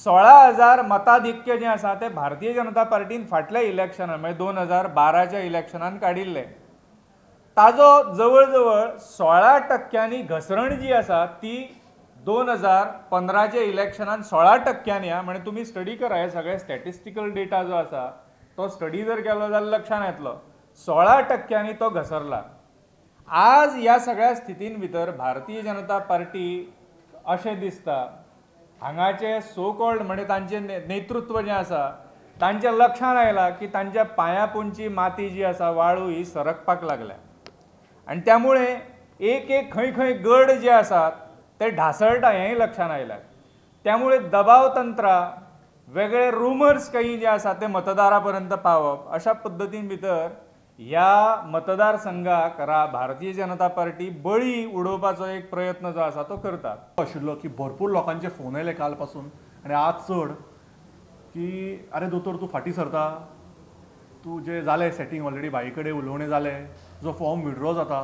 16,000 मताधिक्य जें आसा तें भारतीय जनता पार्टीन फाटल्या इलेक्शनान म्हणजे 2012च्या इलेक्शनान काडिल्लें. ताजो जवळ जवळ 16% घसरण जी आसा ती 2015च्या इलेक्शनान 16% म्हणजे तुमी स्टडी करा, हे सगळे स्टॅटिस्टिकल डेटा जो आसा तो स्टडी जर केलो जाल्यार लक्षांत येतलो 16% तो घसरला. आज ह्या सगळ्या स्थितीन भितर भारतीय जनता पार्टी अशें दिसता हांगाचे सो कॉल्ड म्हणजे तांचें नेतृत्व जें आसा तांच्या लक्षांत आयलां की तांच्या पांयापोंची माती जी आसा वाळू ही सरकपाक लागल्या आनी त्यामुळे एक एक खंय खंय गड जे आसात ते ढासळटा हेंय लक्षांत आयलां. त्यामुळे दबाव तंत्रां वेगळे रुमर्स काही जे आसा ते मतदारा पर्यंत पावप अशा पद्दतीन भितर ह्या मतदारसंघाक भारतीय जनता पार्टी बळी उडोवपाचो एक प्रयत्न जो आसा तो करता. आशिल्लो की भरपूर लोकांचे फोन आयले काल पासून आनी आज चड की अरे दोतोर तूं फाटीं सरता, तूं जें जालें सेटींग ऑलरेडी भाई कडेन उलोवणें जालें, जो फॉर्म विड्रॉ जाता.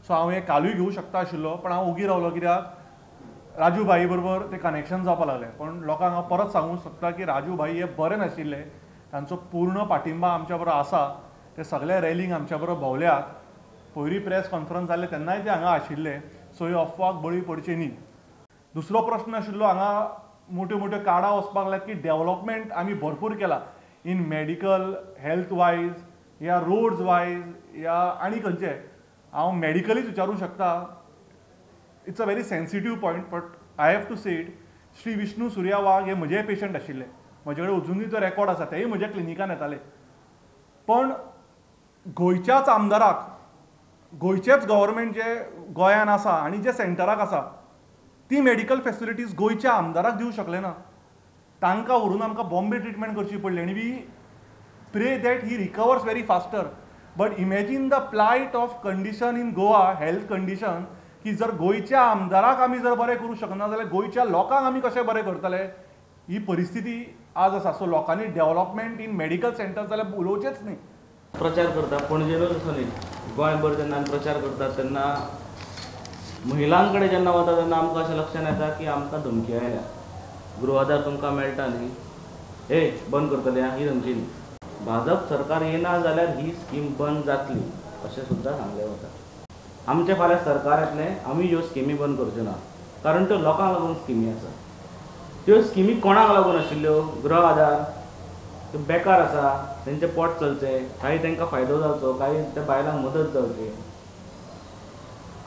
सो हांव हें कालूय घेवंक शकता आशिल्लो पण हांव ओगी रावलो कित्याक राजू भाई बरोबर ते कनेक्शन जावपाक लागलें. पण लोकांक हांव परत सांगूंक सोदता की राजू भाई हे बरे नाशिल्ले, तांचो पूर्ण पाठिंबा आमच्या बरोबर आसा, ते सगळे रॅलींक आमच्या बरोबर भोंवल्यात, पयली प्रेस कॉन्फरन्स जाल्ले तेन्नाय ते हांगा आशिल्ले. सो हे अफवाक बळी पडचे न्ही. दुसरो प्रश्न आशिल्लो हांगा मोट्यो मोट्यो कार्डां वचपाक लागल्यात की डेव्हलपमेंट आमी भरपूर केला इन मेडिकल हेल्थ वायज या रोड्स वायज या आनी खंयचे. हांव मेडिकलीच विचारूंक शकता, it's a very sensitive point but I have to say it. Shri Vishnu Surya Wagh हे म्हजे पेशंट आशिल्ले, म्हजे कडेन अजुनूय तो रेकॉर्ड आसा, तेय म्हज्या क्लिनिकान येताले. पण गोंयच्याच आमदाराक, गोंयचेच गव्हर्मेंट जे गोंयान आसा आनी जे सेंटराक आसा ती मेडिकल फेसिलिटीज गोंयच्या आमदाराक दिवंक शकले ना. तांकां व्हरून आमकां बॉम्बे ट्रिटमेंट करची पडली आनी we pray that he recovers very faster. But imagine the plight of condition in Goa, health condition, की जर गोंयच्या आमदाराक आमी जर बरें करूंक शकना जाल्यार गोंयच्या लोकांक आमी कशें बरें करतले? ही परिस्थिती आज आसा. सो लोकांनी डेव्हलपमेंट इन मेडिकल सेंटर जाल्यार उलोवचेंच न्ही. प्रचार करता पणजेनूच असो न्ही, गोंयभर जेन्ना आमी प्रचार करतात तेन्ना महिलां कडेन जेन्ना वता तेन्ना आमकां अशें लक्षांत येता की आमकां धमकी आयल्या, गृह आधार तुमकां मेळटा न्ही, हे बंद करतले ही धमकी न्ही. भाजप सरकार येना जाल्यार ही स्कीम बंद जातली अशें सुद्दां सांगलें वता. आमचें फाल्यां सरकार येतलें, आमी ह्यो स्किमी बंद करच्यो ना, कारण त्यो लोकांक लागून स्किमी आसा. त्यो स्किमी कोणाक लागून आशिल्ल्यो? गृह आधार त्यो बेकार आसा तेंचें पोट चलचें, काही तांकां फायदो जावचो, काही त्या बायलांक मदत जावची.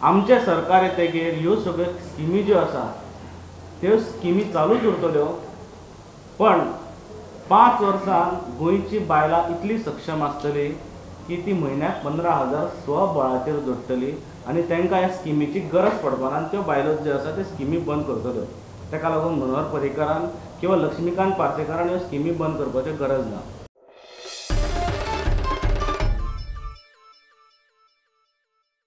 आमचें सरकार येतकीर ह्यो सगळ्यो स्किमी ज्यो आसा त्यो स्किमी चालूच उरतल्यो, पण 5 वर्सां गोंयची बायलां इतली सक्षम आसतली की ती म्हयन्याक 15,000 स्वबळाचेर जोडटली आनी तांकां ह्या स्किमीची गरज पडपाना आनी त्यो बायलो ज्यो आसा त्यो स्किमी बंद करतल्यो. ताका लागून मनोहर पर्रीकारान किंवा लक्ष्मीकांत पार्सेकारान ह्यो स्किमी बंद करपाच्यो गरज ना.